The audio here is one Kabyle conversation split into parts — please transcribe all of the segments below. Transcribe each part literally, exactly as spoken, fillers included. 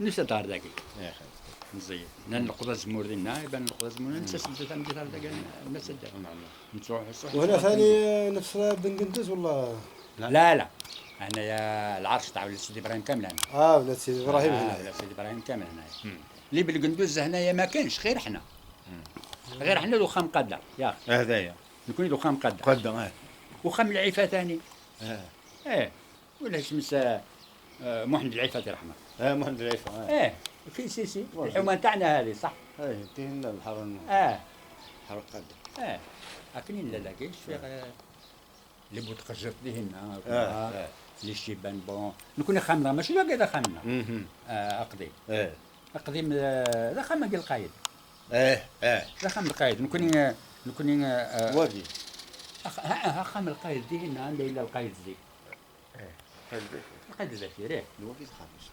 Nusa-d ɣer dagi. Meẓẓiyen. Nnan leqḍ azemmur dinna, iban leqḍ azemmur, netta seld tameddit ɣer dagi, netta-d. Nettruḥ ṣṣuḥ. وهنا ثاني نفس بن قندوز ولا؟ لا، لا. هنايا العرش تاع ولاد سيدي إبراهيم كامل هنا. اه، ولاد سيدي إبراهيم آه، هنا. ولاد سيدي إبراهيم كامل هنايا. اللي بالقندوز هنايا ما كانش، غير حنا. غير حنا الوخام قادة، يا أخي. هذايا. نكون الوخام قادة. قادة، اه. وخام العيفة ثاني. اه. ايه. ولا اسمس، آه، آه، محمد العيفة، الله يرحمه. اه، محمد العيفة، اه. ايه، في سيسي. واجد. الحومة تاعنا هذه، صح؟ ايه، تيهنا الحرن. اه. حرق قد. اه. لكن لا، لا، كاين شوية، آه، اللي بوت قجرت لي هنا، اه، اه. اللي شيبان، بون. نكون خامنا، ماشي واقع خامنا. آه، أقديم. ايه. أقديم، آه، ذا خامة القايد. ايه، ايه. ذا خامة القايد. نكون، آه، نكون، آه، واقي. أخ-، ها، ها خام القايد دي هنا، عنده إلا القايد زي. إيه. قلبك. قلبك، إيه. الوقت خامس.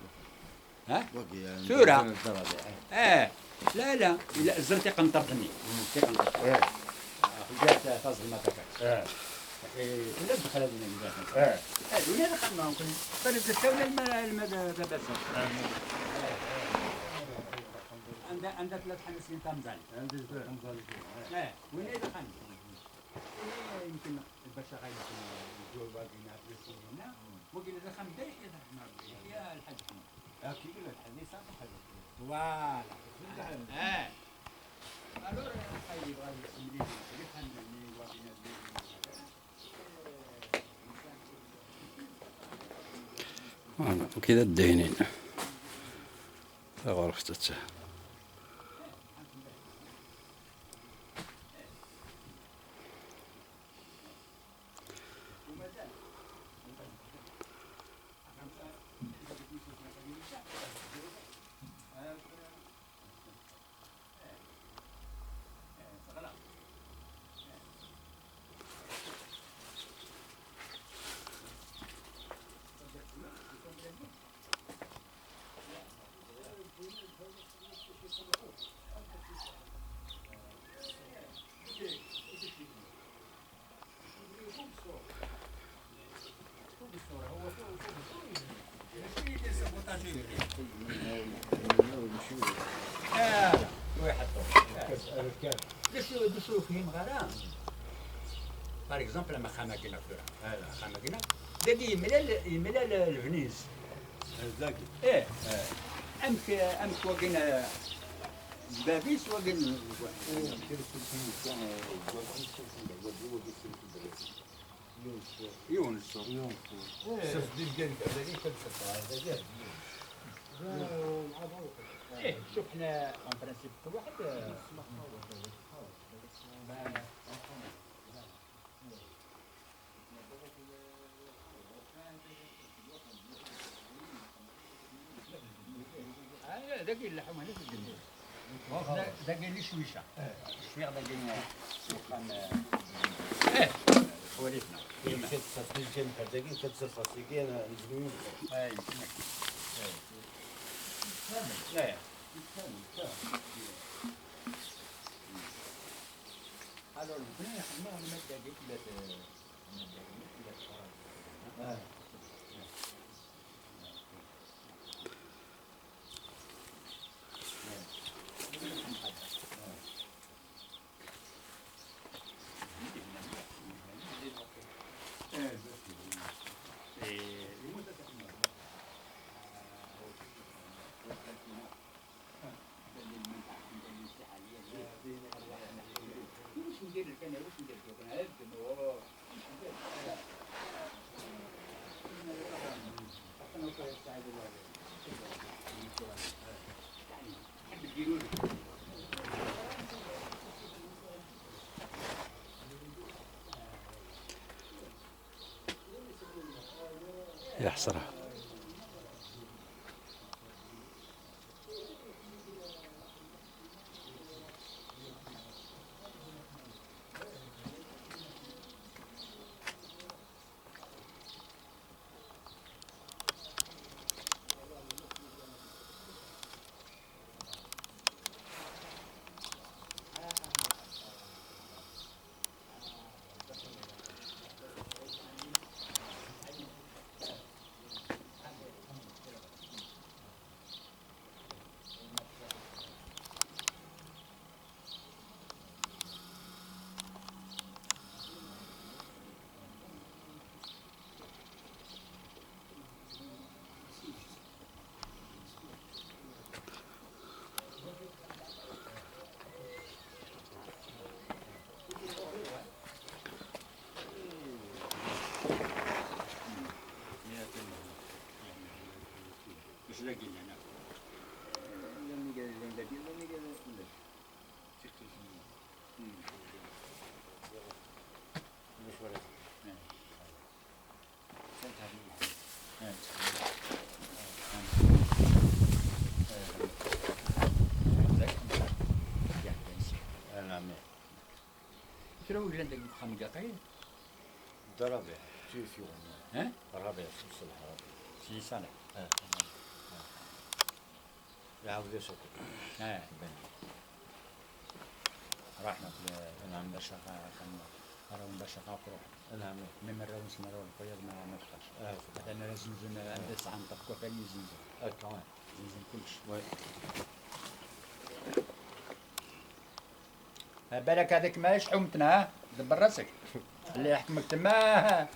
ها؟ وقت يعني ثورة. الدرجة، إيه. آه. لا، لا. لا، زرتي قنطرتني. تي قنطرت. إيه. آه، جات فاز المطاكا. إيه. إيه، ولا دخل هذا النبي داخل. إيه. إيه، ولا دخلنا، ممكن. طيب، تسوي الماء، الماء ده، ده بس. إيه. عندها، عندها ثلاث خمس سنين تمزال. عندي ثلاث خمس سنين. إيه. وين دخلنا؟ إيه، يمكن الباشا غير يمكن يجوا باقيين في السنين هنا. وقيل إذا خمس دقايق يضحك مع ربي. يا الحاج حمود. آه، كي يقول لك الحديث صح، حلو. فوالا. آه. ألور، خير يبغى يسمي لي، يفهم مني، يبغى ينادي لي. Voilà, وكذا الدهنين. غرفة التاع. آه، ويحطوا. آه. دوشو، دوشو فيهم غرام. باغ اكزومبل، لما خامة كينا كورة. هذا خامة كينا. داكي يملال، يملال الفنيز. هذاك. ايه. آه. امك، امك وكينا بابيس وكين. يونس. يونس. يونس. إيه. شوف، دي الجانب هذا اللي كان شفته، هذا جانب. إيه، شوف، حنا اون برانسيب كل واحد، آه، آه، داكي اللحوم هنا في الدنيا. دا-، داكي اللي شويشة. الشويغ داكي سلطان، آه، إيه، حواليتنا. كاين كتسر، كاين كتسر فاسيكي، أنا نجم نقول. إيه، يمكنك. إيه. لا، لا. ألور، البنية خدمة ولا ما تدقيش ولا ت-، ما تدقيش ولا تخرج. آه. يا حسرة. Kra ur yellan deg uxxam n Gaqil? D Rabiɛ, tuyef yuɣen. Eh? Rabiɛ, s ṣṣelḥ Rabiɛ. Sin sanaɛ. Eh. Iɛawed-as akk. Eh. Raḥen akk. Nɛam. Bac axxam, ara wen bac axxam truḥ. Nɛam. Mi marraw-nsen ara wen-qqayeḍ ma ma bqac. Eh. Atan ara zzenzen, anda sɛan ṭṭaq wakal yezzenzen. Akka, eh. Zzenzen kullec. Oui. Balak هذاك ما يشحومتنا، ها؟ دبر راسك. اللي يحكمك تما.